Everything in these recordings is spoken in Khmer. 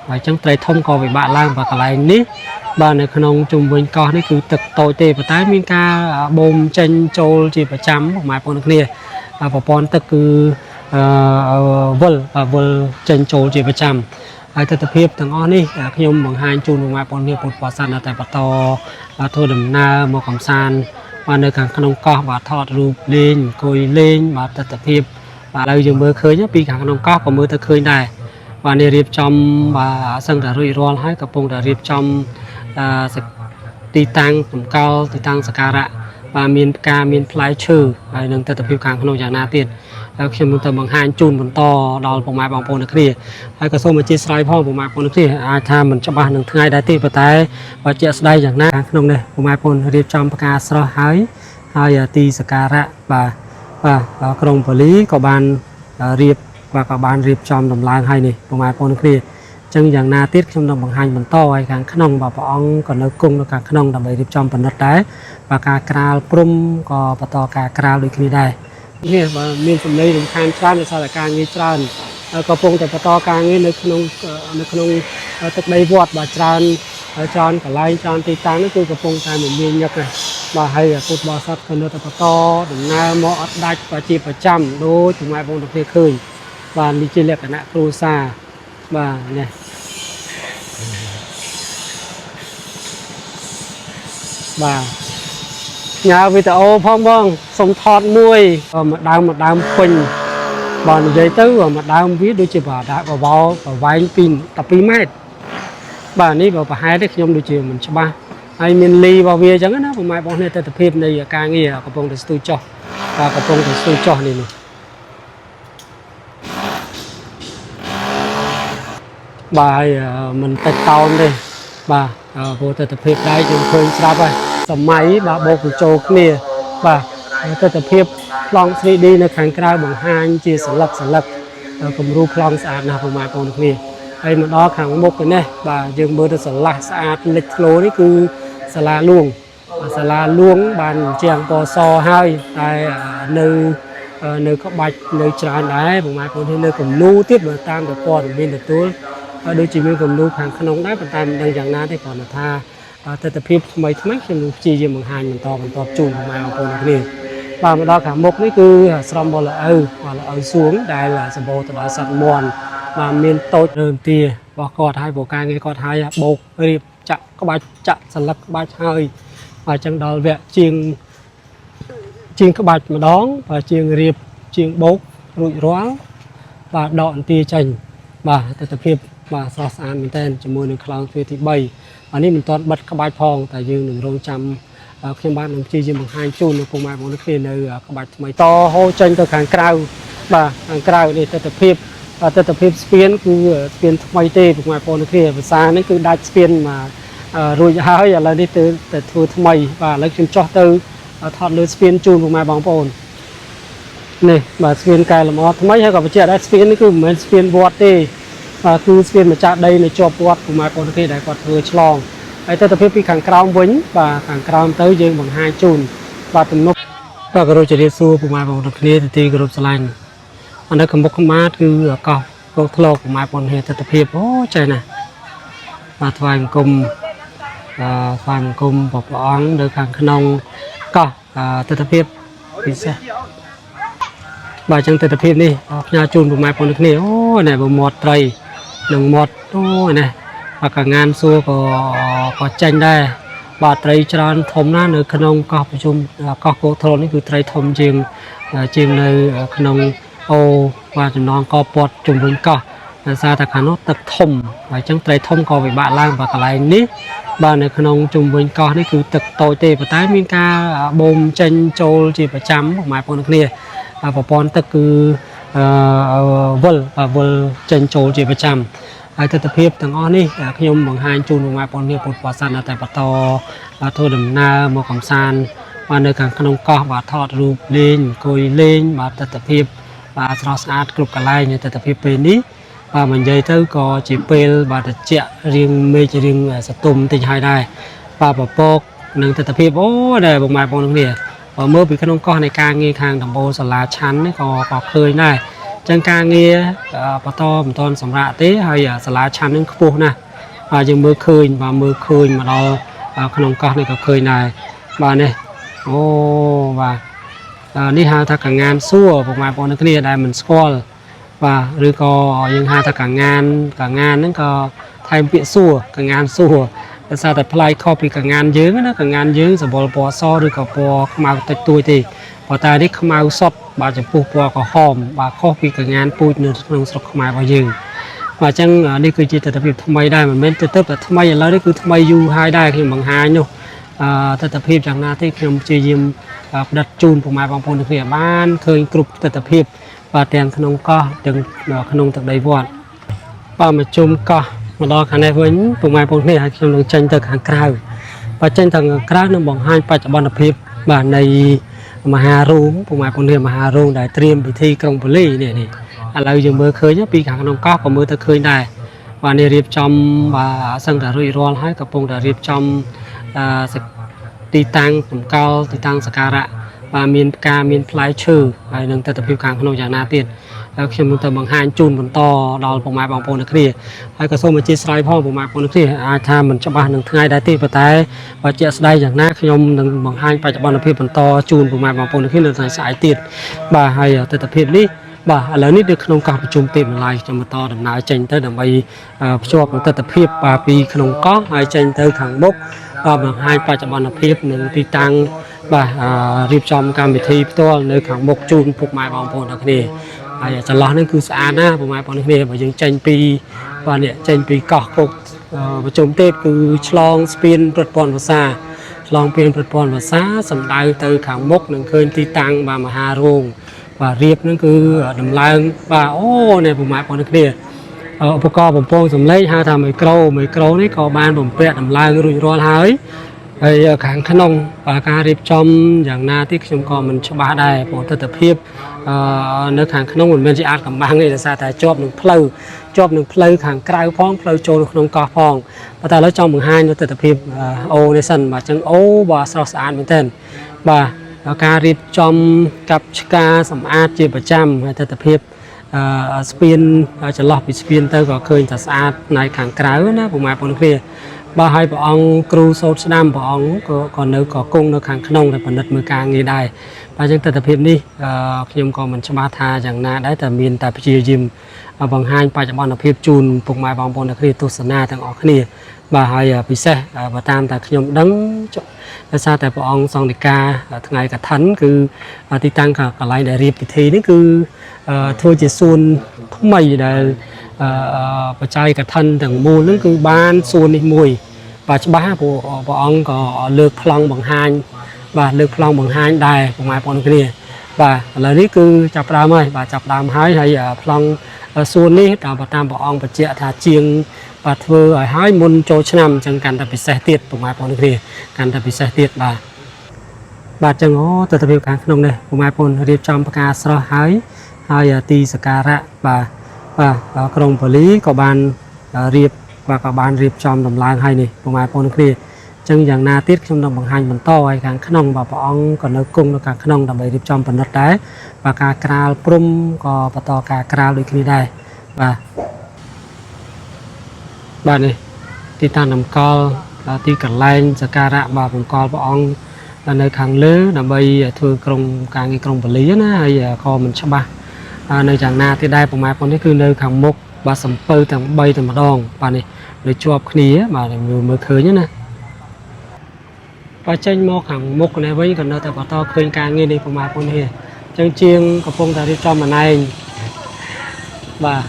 ហើយអញ្ចឹងត្រីធំក៏ពិបាកឡើងបើកន្លែងនេះបាទនៅក្នុងជុំវិញកោះនេះគឺទឹកតូចទេប៉ុន្តែមានការបូមចេញចូលជាប្រចាំពុកម៉ែបងប្អូនគ្នាបាទប្រព័ន្ធទឹកគឺអឺវិលបាទវិលចេញចូលជាប្រចាំហើយទស្សនវិជ្ជាទាំងអស់នេះខ្ញុំបង្ហាញជូនពុកម៉ែបងប្អូនគ្នាពុទ្ធបរិស័ទនៅតែបន្តបាទធ្វើដំណើរមកកំសាន្តបាទនៅខាងក្នុងកោះបាទថតរូបលេងអង្គុយលេងបាទទស្សនវិជ្ជាបាទឥឡូវយើងមើលឃើញពីខាងក្នុងកោះក៏មើលទៅឃើញដែរបាទនេះរៀបចំបាទសឹងតែរួចរាល់ហើយកំពុងតែរៀបចំអឺទីតាំងតម្កល់ទីតាំងសក្ការៈបាទមានផ្កាមានផ្លែឈើហើយនឹងទស្សនវិជ្ជាខាងក្នុងយ៉ាងណាទៀតហើយខ្ញុំនឹងទៅបង្ហាញជូនបន្តដល់ពុកម៉ែបងប្អូនទាំងគ្នាហើយក៏សូមអធិស្ឋានផងពុកម៉ែបងប្អូនទាំងគ្នាអាចថាមិនច្បាស់នឹងថ្ងៃដែរទេប៉ុន្តែបើជាក់ស្ដែងយ៉ាងណាខាងក្នុងនេះពុកម៉ែបងប្អូនរៀបចំផ្កាស្រស់ហើយហើយទីសក្ការៈបាទបាទក្រុងប៉ូលីក៏បានរៀបបាទក៏បានរៀបចំដំឡើងហើយនេះពុកម៉ែបងប្អូនទាំងគ្នាអញ្ចឹងយ៉ាងណាទៀតខ្ញុំនឹងបង្ហាញបន្តឲ្យខាងក្នុងបាទព្រះអង្គក៏នៅគង់នៅខាងក្នុងដើម្បីរៀបចំផលិតដែរបាទការក្រាលព្រំក៏បន្តការក្រាលដូចគ្នាដែរនេះបាទមានសម្លេងរំខានច្រើនដោយសារតែការងារច្រើនកំពុងតែបន្តការងារនៅក្នុងនៅក្នុងទឹកដីវត្តបាទច្រើនច្រើនកន្លែងច្រើនទីតាំងនេះគឺកំពុងតែមមាញឹកណាបាទហើយពុទ្ធបរិស័ទក៏នៅតែបន្តដំណើរមកអត់ដាច់បាទជាប្រចាំដូចពុកម៉ែបងប្អូនទាំងគ្នាឃើញបាទនេះជាលក្ខណៈគ្រួសារបាទនេះបាទញ៉ាវីដេអូផងបងសុំថតមួយមួយដើមមួយដើមពេញបាទនិយាយទៅមួយដើមវាដូចជាបបោប្រវែងពី12ម៉ែត្របាទនេះបើប្រហែលទេខ្ញុំដូចជាមិនច្បាស់ហើយមានលីរបស់វាអញ្ចឹងណាប្រហែលបងនេះទស្សនភាពនៃការងារកំពុងតែស្ទូចចុះបាទកំពុងតែស្ទូចចុះនេះនេះបាទហើយមិនតិចតោនទេបាទព្រោះទស្សនភាពដែរយើងឃើញស្រាប់ហើយសម័យបាទបូកបញ្ចូលគ្នាបាទទស្សនភាពប្លង់ 3D នៅខាងក្រៅបង្ហាញជាសន្លឹកសន្លឹកគំរូប្លង់ស្អាតណាស់ពុកម៉ែបងប្អូនគ្នាហើយមកដល់ខាងមុខនេះបាទយើងមើលទៅស្រឡះស្អាតលេចធ្លោនេះគឺសាលាលួងសាលាលួងបានជាងពណ៌សហើយតែនៅនៅក្បាច់នៅច្រើនដែរពុកម៉ែបងប្អូននៅគំនូទៀតបើតាមប្រព័ន្ធមានទទួលដូចជាមានគំនូខាងក្នុងដែរប៉ុន្តែមិនដឹងយ៉ាងណាទេគ្រាន់តែថាទស្សនភាពថ្មីថ្មីខ្ញុំនឹងព្យាយាមបង្ហាញបន្តបន្តជូនពុកម៉ែបងប្អូនគ្នាបាទមកដល់ខាងមុខនេះគឺស្រមបលឪបលឪសួងដែលសម្បូរទៅដោយសត្វមាន់បាទមានតូចរើមទារបស់គាត់ហើយព្រោះការងារគាត់ហើយបោករៀបចាក់ក្បាច់ចាក់សន្លឹកក្បាច់ហើយបាទអញ្ចឹងដល់វគ្គជាងជាងក្បាច់ម្ដងបាទជាងរៀបជាងបោករួចរាល់បាទដកអន្ទាចេញបាទទស្សនភាពបាទស្រស់ស្អាតមែនទែនជាមួយនឹងខ្លោងទ្វារទី3អានេះមិនទាន់បិទក្បាច់ផងតែយើងនឹងរងចាំខ្ញុំបាទនឹងព្យាយាមបង្ហាញជូននៅពុកម៉ែបងប្អូនគ្នានៅក្បាច់ថ្មីតហូរចេញទៅខាងក្រៅបាទខាងក្រៅនេះទស្សនភាពទស្សនភាពស្ពានគឺស្ពានថ្មីទេពុកម៉ែបងប្អូនគ្នាភាសានេះគឺដាច់ស្ពានមករួចហើយឥឡូវនេះទៅតែធ្វើថ្មីបាទឥឡូវខ្ញុំចុះទៅថតលើស្ពានជូនពុកម៉ែបងប្អូននេះបាទស្ពានកែលម្អថ្មីហើយក៏បញ្ជាក់ដែរស្ពាននេះគឺមិនមែនស្ពានវត្តទេបាទគឺស្ពានម្ចាស់ដីនៅជាប់វត្តពុកម៉ែបងប្អូនគ្នាដែលគាត់ធ្វើឆ្លងហើយទស្សនភាពពីខាងក្រោមវិញបាទខាងក្រោមទៅយើងបង្ហាញជូនបាទទំនប់បាទគោរពជម្រាបសួរពុកម៉ែបងប្អូនគ្នាទីគោរពស្រឡាញ់អនៅកម្ពុកកម្មាតគឺកោះកោះធ្លកពុកម៉ែបងប្អូនគ្នាទស្សនភាពអូចេះណាស់បាទថ្វាយបង្គំអឺថ្វាយបង្គំព្រះអង្គនៅខាងក្នុងកោះទស្សនភាពពិសេសបាទអញ្ចឹងទស្សនភាពនេះផ្ញើជូនពុកម៉ែបងប្អូនគ្នាអូណែបើមាត់ត្រីនិងមាត់អូណែបាទកងានសួរក៏ក៏ចេញដែរបាទត្រីច្រើនធំណាស់នៅក្នុងកោះប្រជុំកោះគោកធ្លកនេះគឺត្រីធំជាងជាងនៅក្នុងអូបាទចំណងកពតជំវិញកោះដោយសារតែខាងនោះទឹកធំហើយអញ្ចឹងត្រីធំក៏ពិបាកឡើងបាទកន្លែងនេះបាទនៅក្នុងជុំវិញកោះនេះគឺទឹកតូចទេប៉ុន្តែមានការបូមចេញចូលជាប្រចាំពុកម៉ែបងប្អូនគ្នាប្រព័ន្ធទឹកគឺអឺវិលបាទវិលចេញចូលជាប្រចាំហើយទស្សនភាពទាំងអស់នេះខ្ញុំបង្ហាញជូនពុកម៉ែបងប្អូនគ្នាពុទ្ធបរិស័ទនៅតែបន្តធ្វើដំណើរមកកំសាន្តបាទនៅខាងក្នុងកោះបាទថតរូបលេងអង្គុយលេងបាទទស្សនភាពបាទស្រស់ស្អាតគ្រប់កន្លែងនៅទស្សនភាពពេលនេះបាទមកនិយាយទៅក៏ជាពេលបាទត្រជាក់រៀងមេឃរៀងសតុំតិចហើយដែរបាទពពកនិងទស្សនភាពអូដែលពុកម៉ែបងប្អូនគ្នាបើមើលពីក្នុងកោះនៃការងារខាងដំបូលសាលាឆាន់នេះក៏ក៏ឃើញដែរ ចឹងការងារបន្តមិនទាន់សម្រាប់ទេហើយសាលាឆាន់នឹងខ្ពស់ណាស់បាទយើងមើលឃើញបាទមើលឃើញមកដល់ក្នុងកោះនេះក៏ឃើញដែរបាទនេះអូបាទនេះហៅថាកងានសួរពុកម៉ែបងប្អូនគ្នាដែលមិនស្គាល់បាទឬក៏យើងហៅថាកងានកងានហ្នឹងក៏ថែមពាក្យសួរកងានសួរដោយសារតែប្លែកខុសពីកងានយើងណាកងានយើងសម្បុរពណ៌សឬក៏ពណ៌ខ្មៅតិចតួចទេប៉ុន្តែនេះខ្មៅសុទ្ធបាទចំពោះពណ៌ក្រហមបាទខុសពីកងានពូជនៅក្នុងស្រុកខ្មែររបស់យើងបាទអញ្ចឹងនេះគឺជាទស្សនវិជ្ជាថ្មីដែរមិនមែនទៅទៅតែថ្មីឥឡូវនេះគឺថ្មីយូរហើយដែរខ្ញុំបង្ហាញនោះទស្សនវិជ្ជាយ៉ាងណាទេខ្ញុំព្យាយាមផ្ដិតជូនពុកម៉ែបងប្អូនទាំងគ្នាបានឃើញគ្រប់ទស្សនវិជ្ជាបាទទាំងក្នុងកោះទាំងក្នុងទឹកដីវត្តបាទមកជុំកោះមកដល់ខាងនេះវិញពុកម៉ែបងប្អូនគ្នាហើយខ្ញុំនឹងចេញទៅខាងក្រៅបាទចេញទៅខាងក្រៅនឹងបង្ហាញបច្ចុប្បន្នភាពបាទនៃមហារោងពុកម៉ែបងប្អូនគ្នាមហារោងដែលត្រៀមពិធីក្រុងពលីនេះនេះឥឡូវយើងមើលឃើញពីខាងក្នុងកោះក៏មើលទៅឃើញដែរបាទនេះរៀបចំបាទសឹងតែរួចរាល់ហើយកំពុងតែរៀបចំអឺទីតាំងតម្កល់ទីតាំងសក្ការៈបាទមានផ្កាមានផ្លែឈើហើយនឹងទស្សនវិជ្ជាខាងក្នុងយ៉ាងណាទៀតហើយខ្ញុំនឹងទៅបង្ហាញជូនបន្តដល់ពុកម៉ែបងប្អូនទាំងគ្នាហើយក៏សូមអធិស្ឋានផងពុកម៉ែបងប្អូនទាំងគ្នាអាចថាមិនច្បាស់នឹងថ្ងៃដែរទេប៉ុន្តែបើជាក់ស្ដែងយ៉ាងណាខ្ញុំនឹងបង្ហាញបច្ចុប្បន្នភាពបន្តជូនពុកម៉ែបងប្អូនទាំងគ្នានៅថ្ងៃស្អែកទៀតបាទហើយទស្សនវិជ្ជានេះបាទឥឡូវនេះនៅក្នុងកោះប្រជុំទេពម្លាយខ្ញុំបន្តដំណើរចេញទៅដើម្បីភ្ជាប់នឹងទស្សនវិជ្ជាបាទពីក្នុងកោះហើយចេញទៅខាងមុខបាទបង្ហាញបច្ចុប្បន្នភាពនិងទីតាំងបាទរៀបចំកម្មវិធីផ្ទាល់នៅខាងមុខជូនពុកម៉ែបងប្អូនទាំងគ្នាហើយចន្លោះនេះគឺស្អាតណាស់ពុកម៉ែបងប្អូនទាំងគ្នាបើយើងចេញពីបាទនេះចេញពីកោះគោកប្រជុំទេពគឺឆ្លងស្ពានព្រឹទ្ធព័ន្ធភាសាឆ្លងស្ពានព្រឹទ្ធព័ន្ធភាសាសំដៅទៅខាងមុខនឹងឃើញទីតាំងបាទមហារោងបាទរៀបហ្នឹងគឺដំឡើងបាទអូនេះពុកម៉ែបងប្អូនទាំងគ្នាឧបករណ៍បំពងសំឡេងហៅថាមីក្រូមីក្រូនេះក៏បានបំពាក់ដំឡើងរួចរាល់ហើយហើយខាងក្នុងបាទការរៀបចំយ៉ាងណាទីខ្ញុំក៏មិនច្បាស់ដែរព្រោះទស្សនវិជ្ជានៅខាងក្នុងមិនមែនជាអាចកំបាំងទេដោយសារតែជាប់នឹងផ្លូវជាប់នឹងផ្លូវខាងក្រៅផងផ្លូវចូលនៅក្នុងកោះផងប៉ុន្តែឥឡូវចង់បង្ហាញនៅទស្សនវិជ្ជាអូនេះសិនបាទអញ្ចឹងអូបាទស្រស់ស្អាតមែនទែនបាទការរៀបចំកាប់ឆ្ការសម្អាតជាប្រចាំហើយទស្សនវិជ្ជាស្ពានចន្លោះពីស្ពានទៅក៏ឃើញថាស្អាតផ្នែកខាងក្រៅណាពុកម៉ែបងប្អូនគ្នាបាទហើយព្រះអង្គគ្រូសូត្រស្ដាំព្រះអង្គក៏ក៏នៅក៏គង់នៅខាងក្នុងដែលពិនិត្យមើលការងារដែរបាទអញ្ចឹងទស្សនវិជ្ជានេះខ្ញុំក៏មិនច្បាស់ថាយ៉ាងណាដែរតែមានតែព្យាយាមបង្ហាញបច្ចុប្បន្នភាពជូនពុកម៉ែបងប្អូនគ្នាទស្សនាទាំងអស់គ្នាបាទហើយពិសេសបើតាមតែខ្ញុំដឹងដោយសារតែព្រះអង្គសង្ឃនិកាថ្ងៃកឋិនគឺទីតាំងកន្លែងដែលរៀបពិធីនេះគឺធ្វើជាសួនថ្មីដែលបច្ច័យកឋិនទាំងមូលហ្នឹងគឺបានសួននេះមួយបាទច្បាស់ព្រោះព្រះអង្គក៏លើកប្លង់បង្ហាញបាទលើកប្លង់បង្ហាញដែរពុកម៉ែបងប្អូនគ្នាបាទឥឡូវនេះគឺចាប់ផ្ដើមហើយបាទចាប់ផ្ដើមហើយហើយប្លង់សួននេះតាមតាមព្រះអង្គបញ្ជាក់ថាជាងបាទធ្វើឲ្យហើយមុនចូលឆ្នាំអញ្ចឹងកាន់តែពិសេសទៀតពុកម៉ែបងប្អូនគ្នាកាន់តែពិសេសទៀតបាទបាទអញ្ចឹងអូទស្សនវិជ្ជាខាងក្នុងនេះពុកម៉ែបងប្អូនរៀបចំផ្កាស្រស់ហើយហើយទីសក្ការៈបាទបាទក្រុងបាលីក៏បានរៀបបាទក៏បានរៀបចំដំឡើងហើយនេះពុកម៉ែបងប្អូនគ្នាអញ្ចឹងយ៉ាងណាទៀតខ្ញុំនឹងបង្ហាញបន្តឲ្យខាងក្នុងបាទព្រះអង្គក៏នៅគង់នៅខាងក្នុងដើម្បីរៀបចំផលិតដែរបាទការក្រាលព្រំក៏បន្តការក្រាលដូចគ្នាដែរបាទបាទនេះទីតាំងតម្កល់ទីកន្លែងសក្ការៈបាទបង្កល់ព្រះអង្គនៅខាងលើដើម្បីធ្វើក្រុមការងារក្រុងបាលីណាហើយក៏មិនច្បាស់នៅយ៉ាងណាទៀតដែរប្រម៉ែប៉ុននេះគឺនៅខាងមុខបាទសំពៅទាំង3តែម្ដងបាទនេះនៅជាប់គ្នាបាទមើលឃើញណាបើចេញមកខាងមុខនេះវិញក៏នៅតែបន្តឃើញការងារនេះប្រម៉ែប៉ុននេះអញ្ចឹងជាងកំពុងតែរៀបចំម្នែងបាទ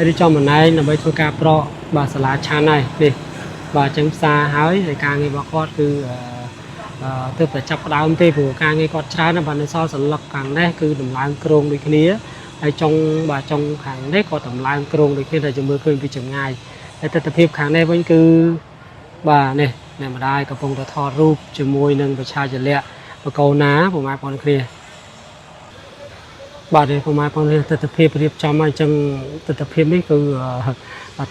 រៀបចំម្នែងដើម្បីធ្វើការប្រកបាទសាលាឆាន់ហើយនេះបាទអញ្ចឹងផ្សារហើយហើយការងាររបស់គាត់គឺអឺទើបតែចាប់ផ្ដើមទេព្រោះការងារគាត់ច្រើនណាស់បាទនៅសល់សន្លឹកខាងនេះគឺដំឡើងគ្រងដូចគ្នាហើយចុងបាទចុងខាងនេះក៏ដំឡើងគ្រងដូចគ្នាតែជាមើលឃើញពីចម្ងាយហើយទស្សនវិជ្ជាខាងនេះវិញគឺបាទនេះអ្នកម្ដាយកំពុងតែថតរូបជាមួយនឹងប្រជាជនលក្ខបកូនណាពុកម៉ែបងប្អូនគ្នាបាទនេះពុកម៉ែបងប្អូនគ្នាទស្សនវិជ្ជារៀបចំហើយអញ្ចឹងទស្សនវិជ្ជានេះគឺ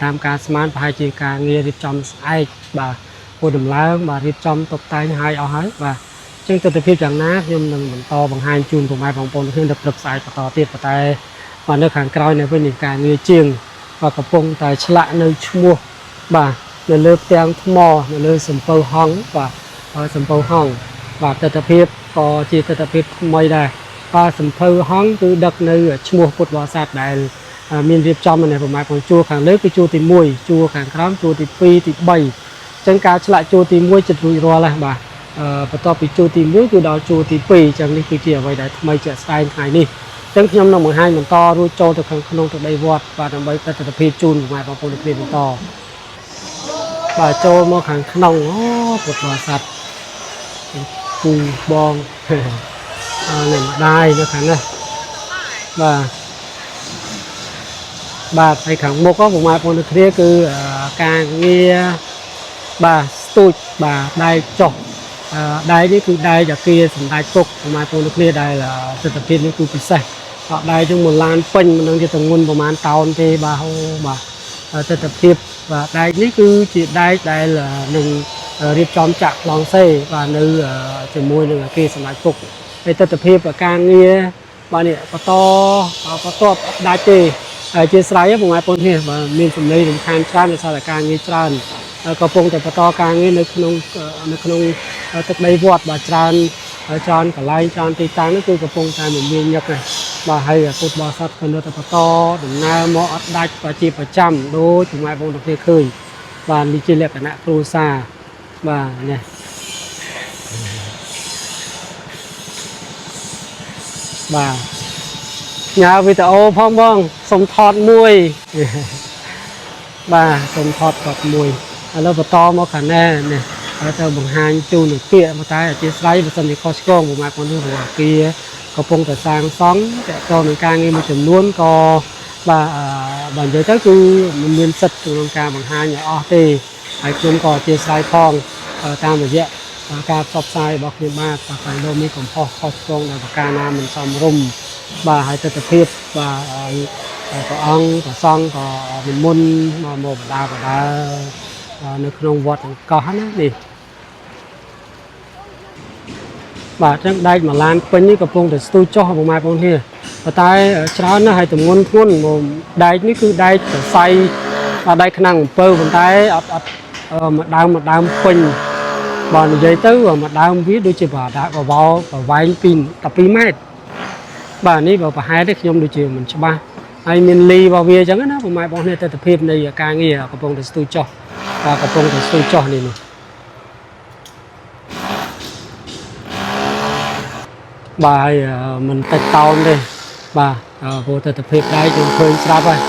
តាមការស្មានប្រហែលជាការងាររៀបចំស្អែកបាទពូដំឡើងបាទរៀបចំតុបតែងហើយអស់ហើយបាទអញ្ចឹងទស្សនវិជ្ជាយ៉ាងណាខ្ញុំនឹងបន្តបង្ហាញជូនពុកម៉ែបងប្អូនគ្នានៅព្រឹកស្អែកបន្តទៀតប៉ុន្តែ បាទនៅខាងក្រោយនេះវិញនេះការងារជាងបាទកំពុងតែឆ្លាក់នៅឈ្មោះបាទនៅលើផ្ទាំងថ្មនៅលើសំពៅហង្សបាទហើយសំពៅហង្សបាទទស្សនភាពក៏ជាទស្សនភាពថ្មីដែរបាទសំពៅហង្សគឺដឹកនៅឈ្មោះពុទ្ធបរិស័ទដែលមានរៀបចំនៅប្រមាណផងជួរខាងលើគឺជួរទី1ជួរខាងក្រោមជួរទី2ទី3អញ្ចឹងការឆ្លាក់ជួរទី1ជិតរួចរាល់ហើយបាទបន្ទាប់ពីជួរទី1គឺដល់ជួរទី2អញ្ចឹងនេះគឺជាអ្វីដែលថ្មីជាក់ស្ដែងថ្ងៃនេះអញ្ចឹងខ្ញុំនឹងបង្ហាញបន្តរួចចូលទៅខាងក្នុងទឹកដីវត្តបាទដើម្បីប្រតិភិបជូនពុកម៉ែបងប្អូនគ្នាបន្តបាទចូលមកខាងក្នុងអូពុទ្ធបរិស័ទពូបង អឺនេះម្ដាយនៅខាងនេះបាទបាទហើយខាងមុខហ្នឹងពុកម៉ែបងប្អូនគ្នាគឺការងារបាទស្ទូចបាទដែកចុះដែកនេះគឺដែកអាគារសម្ដេចពុកពុកម៉ែបងប្អូនគ្នាដែលទស្សនភាពនេះគឺពិសេសអត់ដែកហ្នឹងមួយឡានពេញមិនដឹងជាទម្ងន់ប្រហែលតោនទេបាទអូបាទទស្សនភាពបាទដែកនេះគឺជាដែកដែលនឹងរៀបចំចាក់ប្លង់សេបាទនៅជាមួយនឹងអាគារសម្ដេចពុកហើយទស្សនភាពការងារបាទនេះបន្តបន្ទាប់អត់ដាច់ទេហើយជាស្រ័យពុកម៉ែបងប្អូនគ្នាបាទមានសម្លេងរំខានច្រើនដោយសារតែការងារច្រើនកំពុងតែបន្តការងារនៅក្នុងទឹកដីវត្តបាទច្រើនច្រើនកន្លែងច្រើនទីតាំងនោះគឺកំពុងតែមមាញឹកហើយបាទហើយពុទ្ធបរិស័ទក៏នៅតែបន្តដំណើរមកអត់ដាច់បាទជាប្រចាំដូចពុកម៉ែបងប្អូនគ្នាឃើញបាទនេះជាលក្ខណៈគ្រួសារបាទនេះបាទញ៉ាវីដេអូផងបងសុំថតមួយ បាទសុំថតគាត់មួយឥឡូវបន្តមកខាងនេះនេះហើយទៅបង្ហាញជូននឹងពាក្យមកតែអធិស្ឋានបើសិនជាខុសឆ្គងពុកម៉ែបងប្អូនព្រោះអាគារកំពុងតែសាងសង់តកតនឹងការងារមួយចំនួនក៏បាទបើនិយាយទៅគឺមិនមានសិទ្ធិក្នុងការបង្ហាញឲ្យអស់ទេហើយខ្ញុំក៏អធិស្ឋានផងតាមរយៈការផ្សព្វផ្សាយរបស់ខ្ញុំបាទបាទតែលោកមានកំហុសខុសឆ្គងដែលប្រការណាមិនសមរម្យបាទហើយទស្សនភាពបាទព្រះអង្គព្រះសង្ឃក៏និមន្តមកមកបដាបដានៅក្នុងវត្តអង្គកោះណានេះបាទអញ្ចឹងដែកមួយឡានពេញនេះកំពុងតែស្ទូចចុះពុកម៉ែបងប្អូនគ្នាប៉ុន្តែច្រើនណាស់ហើយទម្ងន់ធ្ងន់មកដែកនេះគឺដែកសរសៃបាទដែកខ្នាំងអំពៅប៉ុន្តែអត់អត់មួយដើមមួយដើមពេញបើនិយាយទៅមួយដើមវាដូចជាបដាបវោប្រវែងពី12ម៉ែត្របាទនេះបើប្រហែលទេខ្ញុំដូចជាមិនច្បាស់ហើយមានលីរបស់វាអញ្ចឹងណាពុកម៉ែបងប្អូនគ្នាទស្សនភាពនៃការងារកំពុងតែស្ទូចចុះបាទកំពុងតែស្ទូចចុះនេះនេះ បាទហើយមិនតិចតោនទេបាទព្រោះទស្សនភាពដែរយើងឃើញស្រាប់ហើយ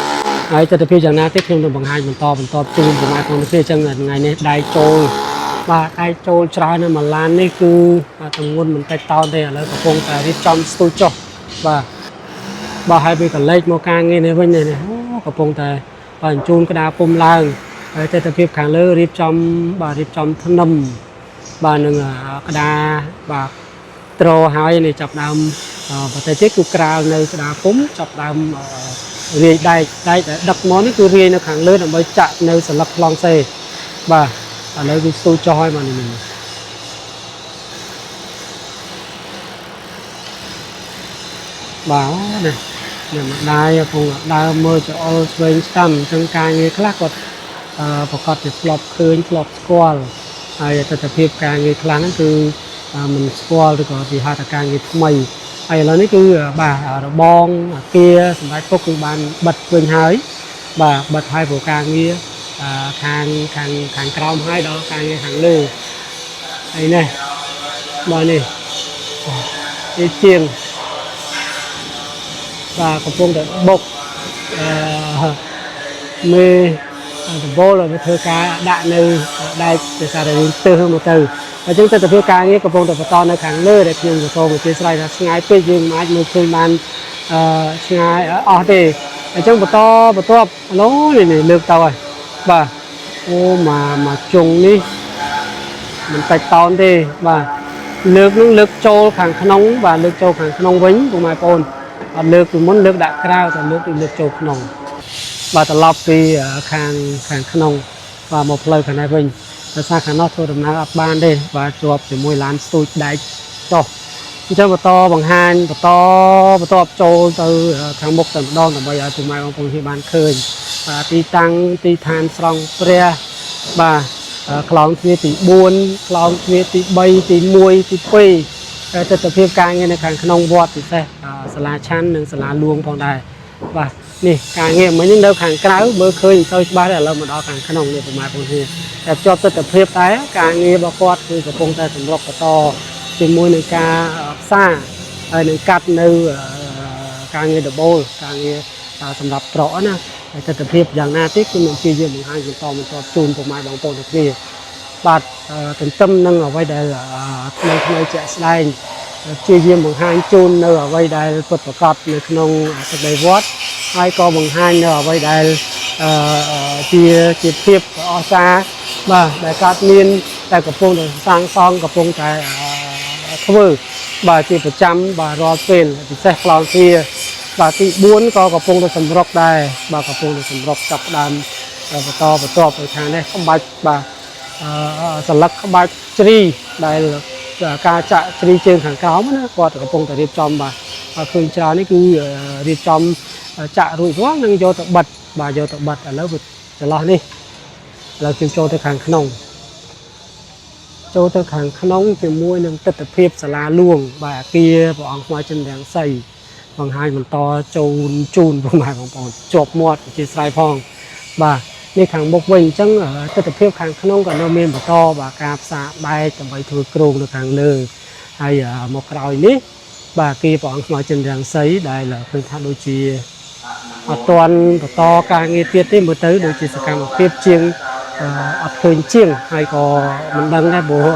ហើយទស្សនភាពយ៉ាងណាទៀតខ្ញុំនឹងបង្ហាញបន្តបន្តជូនប្រមាណក្នុងនេះអញ្ចឹងថ្ងៃនេះដែកចូលបាទដែកចូលច្រើននៅមួយឡាននេះគឺបាទទម្ងន់មិនតិចតោនទេឥឡូវកំពុងតែរៀបចំស្ទូចចុះបាទបាទហើយវាក៏លេចមកការងារនេះវិញនេះអូកំពុងតែបាទបញ្ជូនក្តារពុំឡើងហើយទស្សនភាពខាងលើរៀបចំបាទរៀបចំធ្នឹមបាទនឹងក្តារបាទ ត្រហើយនេះចាប់ដើមប្រទេសទៀតគឺក្រាលនៅក្តារពុំចាប់ដើមរាយដែកដែកដែលដឹកមកនេះគឺរាយនៅខាងលើដើម្បីចាក់នៅសន្លឹកប្លង់សេបាទឥឡូវគឺស្ទូចចុះហើយបាទនេះនេះបាទនេះនេះម្ដាយកំពុងដើរមើលច្អល់ឆ្វេងស្ដាំអញ្ចឹងការងារខ្លះគាត់ប្រកាសជាធ្លាប់ឃើញធ្លាប់ស្គាល់ហើយទស្សនភាពការងារខ្លះហ្នឹងគឺមិនស្គាល់ឬក៏វាហៅថាការងារថ្មីហើយឥឡូវនេះគឺបាទរបងអាគារសម្រាប់ពុកគឺបានបិទវិញហើយបាទបិទហើយព្រោះការងារខាងខាងខាងក្រោមហើយដល់ការងារខាងលើហើយនេះបាទនេះនេះជាងបាទកំពុងតែបុកអឺមេដំបូលឲ្យវាធ្វើការដាក់នៅដែកដោយសារតែរឿងទើសមកទៅអញ្ចឹងទស្សនភាពការងារកំពុងតែបន្តនៅខាងលើដែលខ្ញុំក៏សូមអធិស្ឋានថាឆ្ងាយពេកយើងមិនអាចមើលឃើញបានអឺឆ្ងាយអស់ទេអញ្ចឹងបន្តបន្ទាប់ឡូនេះនេះលើកទៅហើយបាទអូមកមកជុងនេះមិនតិចតោនទេបាទលើកនឹងលើកចូលខាងក្នុងបាទលើកចូលខាងក្នុងវិញពុកម៉ែបងប្អូនអត់លើកពីមុនលើកដាក់ក្រៅតែលើកទីលើកចូលក្នុងបាទត្រឡប់ពីខាងខាងក្នុងបាទមកផ្លូវខាងនេះវិញដោយសារខាងនោះធ្វើដំណើរអត់បានទេបាទជាប់ជាមួយឡានស្ទូចដែកចុះ អញ្ចឹងបន្តបង្ហាញបន្តបន្តចូលទៅខាងមុខតែម្ដងដើម្បីឲ្យពុកម៉ែបងប្អូនគ្នាបានឃើញបាទទីតាំងទីឋានស្រង់ព្រះបាទខ្លោងទ្វារទី4ខ្លោងទ្វារទី3ទី1ទី2ហើយទស្សនវិជ្ជាការងារនៅខាងក្នុងវត្តពិសេសសាលាឆាន់និងសាលាលួងផងដែរបាទនេះការងារមិញហ្នឹងនៅខាងក្រៅមើលឃើញមិនសូវច្បាស់ទេឥឡូវមកដល់ខាងក្នុងនេះពុកម៉ែបងប្អូនគ្នាតែភ្ជាប់ទស្សនវិជ្ជាដែរការងាររបស់គាត់គឺកំពុងតែសម្រុកបន្តជាមួយនឹងការផ្សារហើយនឹងកាត់នៅការងារដបូលការងារសម្រាប់ត្រកណាហើយទស្សនវិជ្ជាយ៉ាងណាទៀតគឺនឹងព្យាយាមបង្ហាញបន្តបន្តជូនពុកម៉ែបងប្អូនទាំងគ្នាបាទទន្ទឹមនឹងអ្វីដែលថ្មីថ្មីជាក់ស្ដែងព្យាយាមបង្ហាញជូននៅអ្វីដែលពិតប្រាកដនៅក្នុងទឹកដីវត្តហើយក៏បង្ហាញនៅអ្វីដែលជាជាភាពអស្ចារ្យបាទដែលកើតមានតែកំពុងតែសាងសង់កំពុងតែធ្វើបាទជាប្រចាំបាទរាល់ពេលពិសេសខ្លោងទ្វារបាទទី4ក៏កំពុងតែសម្រុកដែរបាទកំពុងតែសម្រុកចាប់ផ្ដើមបន្តបន្ទាប់ទៅខាងនេះក្បាច់បាទសន្លឹកក្បាច់ជ្រីដែលការចាក់ជ្រីជើងខាងក្រោមណាគាត់កំពុងតែរៀបចំបាទឃើញច្រើននេះគឺរៀបចំចាក់រួចរាល់នឹងយកទៅបិទបាទយកទៅបិទឥឡូវវាចន្លោះនេះឥឡូវខ្ញុំចូលទៅខាងក្នុងចូលទៅខាងក្នុងជាមួយនឹងទស្សនវិជ្ជាសាលាលួងបាទអាគារព្រះអង្គថ្មចិនរាំងសីបង្ហាញបន្តចូលជូនពុកម៉ែបងប្អូនជាប់មាត់អធិស្ឋានផងបាទនេះខាងមុខវិញអញ្ចឹងទស្សនវិជ្ជាខាងក្នុងក៏នៅមានបន្តបាទការផ្សារដែកដើម្បីធ្វើគ្រោងនៅខាងលើហើយមកក្រោយនេះបាទអាគារព្រះអង្គថ្មចិនរាំងសីដែលឃើញថាដូចជាអត់ទាន់បន្តការងារទៀតទេមើលទៅដូចជាសកម្មភាពជាងអត់ឃើញជាងហើយក៏មិនដឹងដែរព្រោះ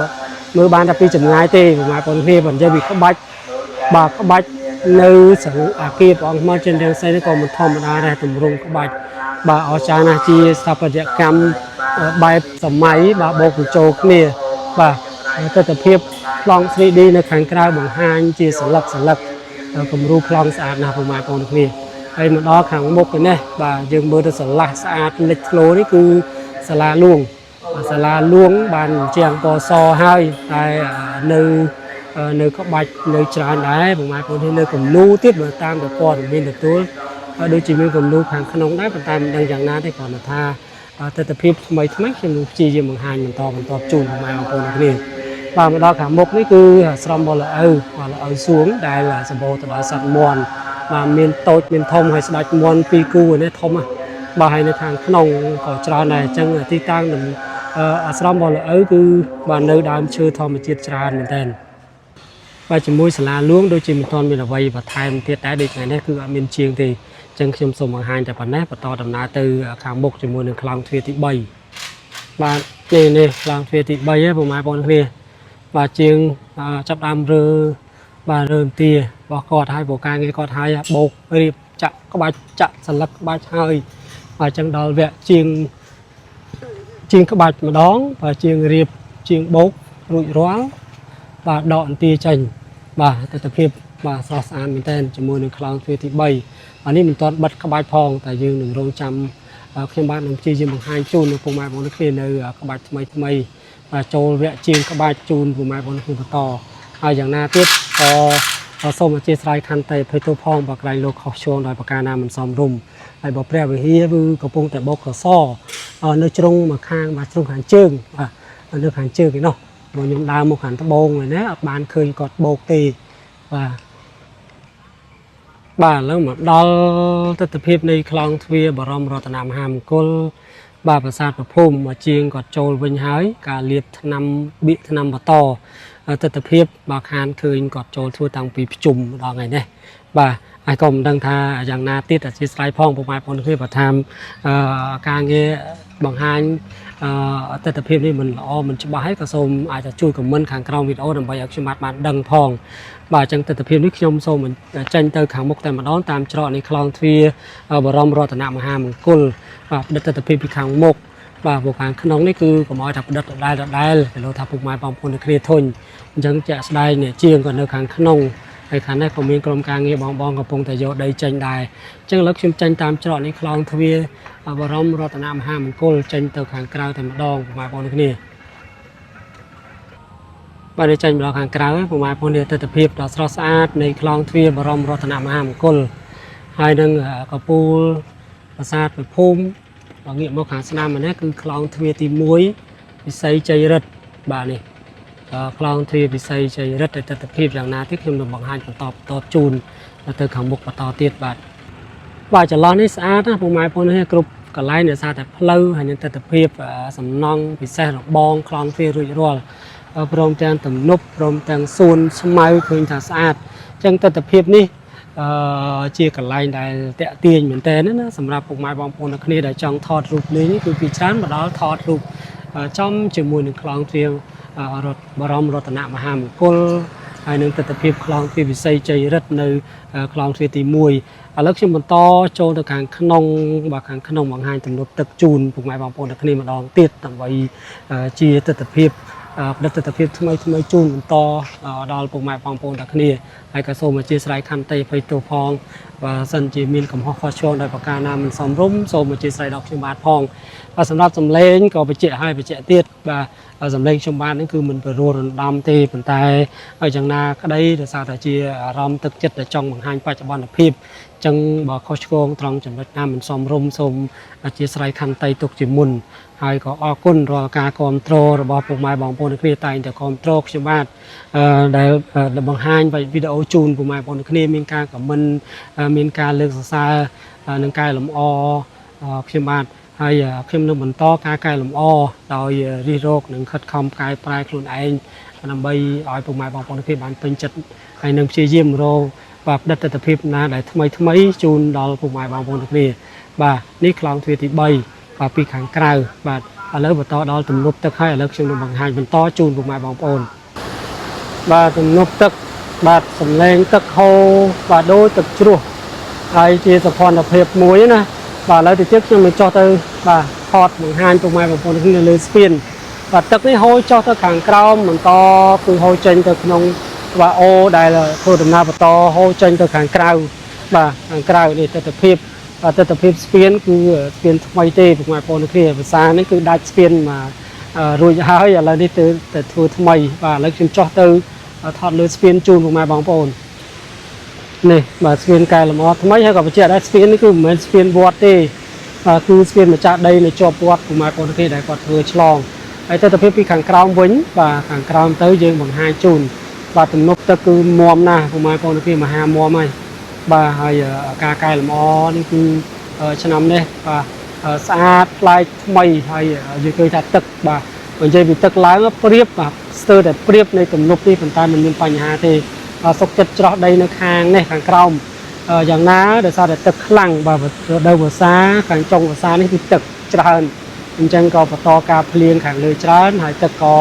មើលបានតែពីចម្ងាយទេប្រហែលប៉ុនគ្នាបើនិយាយពីក្បាច់បាទក្បាច់នៅសង្អាគារព្រះអង្គថ្មចិនរាំងសីនេះក៏មិនធម្មតាដែរទម្រង់ក្បាច់បាទអស្ចារ្យណាស់ជាស្ថាបត្យកម្មបែបសម័យបាទបូកបញ្ចូលគ្នាបាទទស្សនវិជ្ជាប្លង់ 3D នៅខាងក្រៅបង្ហាញជាសន្លឹកសន្លឹកគំរូប្លង់ស្អាតណាស់ពុកម៉ែបងប្អូនគ្នាហើយមកដល់ខាងមុខនេះបាទយើងមើលទៅស្រឡះស្អាតលេចធ្លោនេះគឺសាលាលួងសាលាលួងបានជាងពណ៌សហើយតែនៅនៅក្បាច់នៅច្រើនដែរពុកម៉ែបងប្អូននៅគំនូទៀតបើតាមប្រព័ន្ធមានទទួលដូចជាមានគំនូខាងក្នុងដែរប៉ុន្តែមិនដឹងយ៉ាងណាទេគ្រាន់តែថាទស្សនវិជ្ជាថ្មីថ្មីខ្ញុំនឹងព្យាយាមបង្ហាញបន្តបន្តជូនពុកម៉ែបងប្អូនគ្នាបាទមកដល់ខាងមុខនេះគឺស្រមបលឪបលឪសួងដែលសម្បូរទៅដោយសត្វមាន់បាទមានតូចមានធំហើយស្ដាច់មាន់ពីរគូនេះធំណាស់បាទហើយនៅខាងក្នុងក៏ច្រើនដែរអញ្ចឹងទីតាំងអាស្រមបលឪគឺបាទនៅដើមឈើធម្មជាតិច្រើនមែនទែនបាទជាមួយសាលាលួងដូចជាមិនទាន់មានអ្វីបន្ថែមទៀតដែរដូចថ្ងៃនេះគឺអត់មានជាងទេអញ្ចឹងខ្ញុំសូមបង្ហាញតែប៉ុណ្ណេះបន្តដំណើរទៅខាងមុខជាមួយនឹងខ្លោងទ្វារទី3បាទនេះនេះខ្លោងទ្វារទី3ហ្នឹងពុកម៉ែបងប្អូនគ្នាបាទជាងចាប់ដើមរើបាទរើទារបស់គាត់ហើយព្រោះការងារគាត់ហើយបោករៀបចាក់ក្បាច់ចាក់សន្លឹកក្បាច់ហើយបាទអញ្ចឹងដល់វគ្គជាងជាងក្បាច់ម្ដងបាទជាងរៀបជាងបោករួចរាល់បាទដកអន្ទាចេញបាទទស្សនភាពបាទស្រស់ស្អាតមែនទែនជាមួយនឹងខ្លោងទ្វារទី3អានេះមិនទាន់បិទក្បាច់ផងតែយើងនឹងរងចាំខ្ញុំបាទនឹងព្យាយាមបង្ហាញជូននៅពុកម៉ែបងប្អូនគ្នានៅក្បាច់ថ្មីថ្មីបាទចូលវគ្គជាងក្បាច់ជូនពុកម៉ែបងប្អូនគ្នាបន្តហើយយ៉ាងណាទៀតក៏សូមអធិស្ឋានខន្តីអភ័យទោសផងបើក្រែងលោកខុសឆ្គងដោយប្រការណាមិនសមរម្យហើយបើព្រះវិហារគឺកំពុងតែបោកកសនៅជ្រុងមកខាងបាទជ្រុងខាងជើងបាទនៅខាងជើងឯណោះបើខ្ញុំដើរមកខាងត្បូងឯណាអត់បានឃើញគាត់បោកទេបាទបាទឥឡូវមកដល់ទស្សនវិជ្ជានៃខ្លោងទ្វារបរមរតនមហាមង្គលបាទប្រាសាទប្រភូមិមកជាងគាត់ចូលវិញហើយការលាបថ្នាំបៀកថ្នាំបន្តទស្សនវិជ្ជាបាទខានឃើញគាត់ចូលធ្វើតាំងពីភ្ជុំដល់ថ្ងៃនេះបាទហើយក៏មិនដឹងថាយ៉ាងណាទៀតអធិស្ឋានផងពុកម៉ែបងប្អូនគ្នាបើថាការងារបង្ហាញទស្សនវិជ្ជានេះមិនល្អមិនច្បាស់ហើយក៏សូមអាចจะជួយ comment ខាងក្រោមវីដេអូដើម្បីឲ្យខ្ញុំបានដឹងផងបាទអញ្ចឹងទស្សនវិជ្ជានេះខ្ញុំសូមចេញទៅខាងមុខតែម្ដងតាមច្រកនៃខ្លោងទ្វារបរមរតនមហាមង្គលបាទផ្ដិតទស្សនវិជ្ជាពីខាងមុខបាទព្រោះខាងក្នុងនេះគឺកុំឲ្យថាផ្ដិតដដែលដដែលគេលោថាពុកម៉ែបងប្អូនគ្នាធុញអញ្ចឹងជាក់ស្ដែងនេះជាងក៏នៅខាងក្នុងហើយខាងនេះក៏មានក្រុមការងារបងបងកំពុងតែយកដីចេញដែរអញ្ចឹងឥឡូវខ្ញុំចេញតាមច្រកនេះខ្លោងទ្វារបរមរតនមហាមង្គលចេញទៅខាងក្រៅតែម្ដងពុកម៉ែបងប្អូនគ្នា បាទនេះចេញមកដល់ខាងក្រៅហើយពុកម៉ែបងប្អូននេះទស្សនភាពដ៏ស្រស់ស្អាតនៃខ្លោងទ្វារបរមរតនមហាមង្គលហើយនឹងកពូលប្រាសាទព្រះភូមិបើងាកមកខាងស្នាមនេះគឺខ្លោងទ្វារទី1ពិសីជ័យរិទ្ធបាទនេះខ្លោងទ្វារពិសីជ័យរិទ្ធដែលទស្សនភាពយ៉ាងណាទៀតខ្ញុំនឹងបង្ហាញបន្តបន្តជូនទៅខាងមុខបន្តទៀតបាទបាទចន្លោះនេះស្អាតណាស់ពុកម៉ែបងប្អូននេះគ្រប់កន្លែងដោយសារតែផ្លូវហើយនឹងទស្សនភាពសំណង់ពិសេសរបងខ្លោងទ្វាររួចរាល់ព្រមទាំងទំនប់ព្រមទាំងសួនស្មៅឃើញថាស្អាតអញ្ចឹងទស្សនភាពនេះអឺជាកន្លែងដែលតាក់ទាញមែនតើណាសម្រាប់ពុកម៉ែបងប្អូនទាំងគ្នាដែលចង់ថតរូបនេះគឺពីច្រើនមកដល់ថតរូបចំជាមួយនឹងខ្លោងទ្វាររតបរមរតនមហាមង្គលហើយនឹងទស្សនភាពខ្លោងទ្វារវិស័យជ័យរិទ្ធនៅខ្លោងទ្វារទី1ឥឡូវខ្ញុំបន្តចូលទៅខាងក្នុងបាទខាងក្នុងបង្ហាញទំនប់ទឹកជូនពុកម៉ែបងប្អូនទាំងគ្នាម្ដងទៀតដើម្បីជាទស្សនភាពផលិតភាពថ្មីថ្មីជូនបន្តដល់ពុកម៉ែបងប្អូនទាំងគ្នាហើយក៏សូមអធិស្ឋានខន្តីអភ័យទោសផងបើសិនជាមានកំហុសខុសឆ្គងដោយប្រការណាមិនសមរម្យសូមអធិស្ឋានដល់ខ្ញុំបាទផងបាទសម្រាប់សំឡេងក៏បញ្ជាក់ឲ្យបញ្ជាក់ទៀតបាទសំឡេងខ្ញុំបាទនេះគឺមិនព្រោះរណ្ដំទេប៉ុន្តែឲ្យយ៉ាងណាក្តីដោយសារតែជាអារម្មណ៍ទឹកចិត្តដែលចង់បង្ហាញបច្ចុប្បន្នភាពចឹងបើខុសឆ្គងត្រង់ចំណុចណាមិនសមរម្យសូមអធិស្ឋានខន្តីទុកជាមុនហើយក៏អរគុណរាល់ការគ្រប់គ្រងរបស់ពុកម៉ែបងប្អូនគ្នាតែងតែគ្រប់គ្រងខ្ញុំបាទអឺដែលបង្ហាញវីដេអូជូនពុកម៉ែបងប្អូនគ្នាមានការ comment មានការលើកសរសើរនិងកែលម្អខ្ញុំបាទហើយខ្ញុំនឹងបន្តការកែលម្អដោយរិះរោចនិងខិតខំកែប្រែខ្លួនឯងដើម្បីឲ្យពុកម៉ែបងប្អូនគ្នាបានពេញចិត្តហើយនឹងព្យាយាមរកបាទផ្ដិតទិដ្ឋភាពណាដែលថ្មីថ្មីជូនដល់ពុកម៉ែបងប្អូនគ្នាបាទនេះខ្លោងទ្វារទី3បាទពីខាងក្រៅបាទឥឡូវបន្តដល់ទំនប់ទឹកហើយឥឡូវខ្ញុំនឹងបង្ហាញបន្តជូនពុកម៉ែបងប្អូនបាទទំនប់ទឹកបាទសំឡេងទឹកហូរបាទដូចទឹកជ្រោះហើយជាសោភ័ណភាពមួយណាបាទឥឡូវទៅទៀតខ្ញុំនឹងចុះទៅបាទថតបង្ហាញពុកម៉ែបងប្អូនគ្នាលើស្ពានបាទទឹកនេះហូរចុះទៅខាងក្រោមបន្តគឺហូរចេញទៅក្នុងបាទអូដែលធ្វើដំណើរបន្តហូរចេញទៅខាងក្រៅបាទខាងក្រៅនេះទស្សនភាពបាទទស្សនភាពស្ពានគឺស្ពានថ្មីទេពុកម៉ែបងប្អូនគ្នាភាសានេះគឺដាច់ស្ពានមករួចហើយឥឡូវនេះទៅទៅធ្វើថ្មីបាទឥឡូវខ្ញុំចុះទៅថតលើស្ពានជូនពុកម៉ែបងប្អូននេះបាទស្ពានកែលម្អថ្មីហើយក៏បញ្ជាក់ដែរស្ពាននេះគឺមិនមែនស្ពានវត្តទេបាទគឺស្ពានម្ចាស់ដីនៅជាប់វត្តពុកម៉ែបងប្អូនគ្នាដែលគាត់ធ្វើឆ្លងហើយទស្សនភាពពីខាងក្រោមវិញបាទខាងក្រោមទៅយើងបង្ហាញជូនបាទទំនប់ទឹកគឺមាំណាស់ពុកម៉ែបងប្អូនគ្នាមហាមាំហើយបាទហើយការកែលម្អនេះគឺឆ្នាំនេះបាទស្អាតប្លែកថ្មីហើយយើងឃើញថាទឹកបាទបើនិយាយពីទឹកឡើងប្រៀបបាទស្ទើរតែប្រៀបនៃទំនប់នេះប៉ុន្តែมันមានបញ្ហាទេសុកចិត្តច្រោះដីនៅខាងនេះខាងក្រោមយ៉ាងណាដោយសារតែទឹកខ្លាំងបាទរដូវវស្សាខាងចុងវស្សានេះគឺទឹកច្រើនអញ្ចឹងក៏បន្តការភ្លៀងខាងលើច្រើនហើយទឹកក៏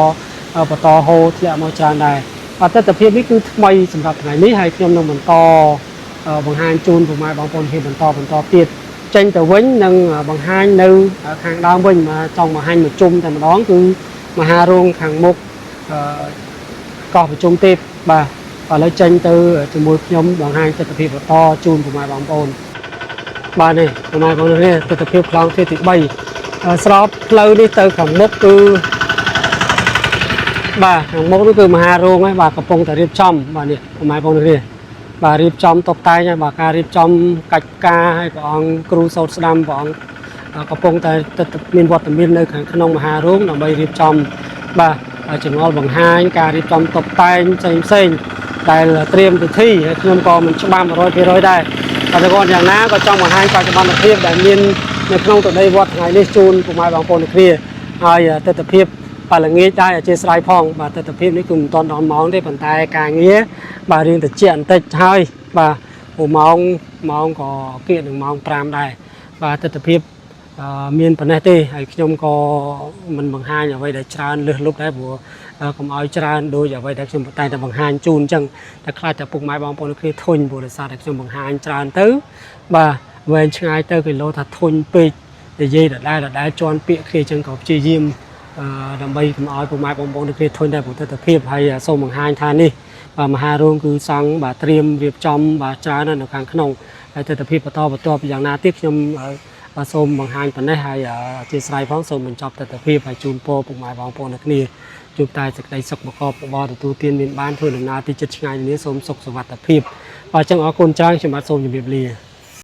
បន្តហូរធ្លាក់មកច្រើនដែរបាទទស្សនភាពនេះគឺថ្មីសម្រាប់ថ្ងៃនេះហើយខ្ញុំនឹងបន្តបង្ហាញជូនពុកម៉ែបងប្អូនគ្នាបន្តបន្តទៀតចេញទៅវិញនឹងបង្ហាញនៅខាងដើមវិញចង់បង្ហាញមួយជុំតែម្ដងគឺមហារោងខាងមុខកោះប្រជុំទេពបាទឥឡូវចេញទៅជាមួយខ្ញុំបង្ហាញទស្សនភាពបន្តជូនពុកម៉ែបងប្អូនបាទនេះពុកម៉ែបងប្អូននេះទស្សនភាពខ្លោងទ្វារទី3ស្របផ្លូវនេះទៅខាងមុខគឺបាទខាងមុខនោះគឺមហារោងហើយបាទកំពុងតែរៀបចំបាទនេះពុកម៉ែបងប្អូននេះបាទរៀបចំតុបតែងហើយបាទការរៀបចំកាច់ផ្កាហើយព្រះអង្គគ្រូសោតស្ដាំព្រះអង្គកំពុងតែមានវត្តមាននៅខាងក្នុងមហារោងដើម្បីរៀបចំបាទចង្អុលបង្ហាញការរៀបចំតុបតែងផ្សេងផ្សេងដែលត្រៀមពិធីហើយខ្ញុំក៏មិនច្បាស់100%ដែរតែគាត់យ៉ាងណាក៏ចង់បង្ហាញបច្ចុប្បន្នភាពដែលមាននៅក្នុងទដីវត្តថ្ងៃនេះជូនពុកម៉ែបងប្អូនគ្នាហើយទស្សនភាពបាទល្ងាចដែរអធិស្ឋានផងបាទទស្សនភាពនេះគឺមិនទាន់ដល់ម៉ោងទេប៉ុន្តែការងារបាទរៀងតិចបន្តិចហើយបាទព្រោះម៉ោងម៉ោងក៏គៀកនឹងម៉ោង5ដែរបាទទស្សនភាពមានប៉ុណ្ណេះទេហើយខ្ញុំក៏មិនបង្ហាញអ្វីដែលច្រើនលើសលប់ដែរព្រោះកុំឲ្យច្រើនដូចអ្វីដែលខ្ញុំតែងតែបង្ហាញជូនអញ្ចឹងតែខ្លាចតែពុកម៉ែបងប្អូនគ្នាធុញព្រោះដោយសារតែខ្ញុំបង្ហាញច្រើនទៅបាទវែងឆ្ងាយទៅគីឡូថាធុញពេកនិយាយដដែលដដែលជន់ពាក្យគ្នាអញ្ចឹងក៏ព្យាយាមដើម្បីកុំឲ្យពុកម៉ែបងប្អូនគ្នាធុញដែរព្រោះទស្សនភាពហើយសូមបង្ហាញថានេះបាទមហារោងគឺសង់បាទត្រៀមរៀបចំបាទច្រើនណាស់នៅខាងក្នុងហើយទស្សនភាពបន្តបន្ទាប់យ៉ាងណាទៀតខ្ញុំបាទសូមបង្ហាញប៉ុណ្ណេះហើយអធិស្ឋានផងសូមបញ្ចប់ទស្សនភាពហើយជូនពរពុកម៉ែបងប្អូនគ្នា ជួបតែសេចក្តីសុខប្រកបរបរទទួលទានមានបានធ្វើដំណើរទីជិតឆ្ងាយនាសូមសុខសុវត្ថិភាពបាទអញ្ចឹងអរគុណច្រើនខ្ញុំបាទសូមជម្រាបលា។